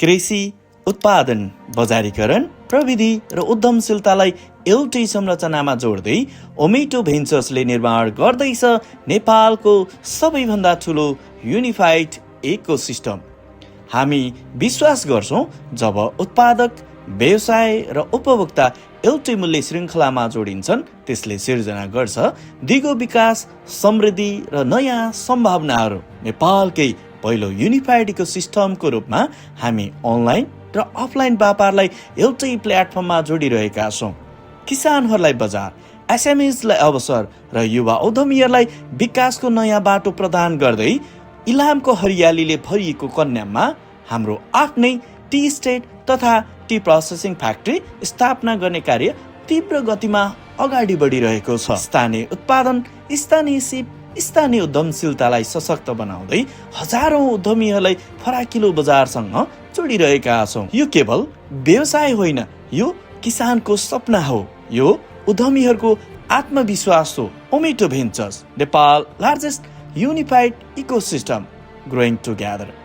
कृषि उत्पादन, बजारीकरण, प्रविधि र उद्यमशीलतालाई एउटै संरचनामा जोड्दै ओमेटो भेन्चर्सले निर्माण गर्दैछ नेपालको सबैभन्दा ठुलो युनिफाइड इकोसिस्टम। हामी विश्वास गर्छौँ जब उत्पादक, व्यवसाय र उपभोक्ता एउटै मूल्य श्रृङ्खलामा जोडिन्छन्, त्यसले सिर्जना गर्छ दिगो विकास, समृद्धि र नयाँ सम्भावनाहरू। नेपालकै पहिलो युनिफाइड इकोसिस्टमको रूपमा हामी अनलाइन र अफलाइन व्यापारलाई एउटै प्लेटफर्ममा जोडिरहेका छौँ। किसानहरूलाई बजार, एसएमइजलाई अवसर र युवा उद्यमीहरूलाई विकासको नयाँ बाटो प्रदान गर्दै इलामको हरियालीले भरिएको कन्याममा हाम्रो आफ्नै टी स्टेट तथा टी प्रोसेसिङ फ्याक्ट्री स्थापना गर्ने कार्य तीव्र गतिमा अगाडि बढिरहेको छ। स्थानीय उत्पादन, स्थानीय सिप, स्थानीय उद्यमशीलतालाई सशक्त बनाउँदै हजारौं उद्यमीहरूलाई फराकिलो बजारसँग जोडिरहेका छौँ। यो केवल व्यवसाय होइन, यो किसानको सपना हो, यो उद्यमीहरूको आत्मविश्वास हो। Ometo ventures, Nepal largest unified ecosystem, growing together.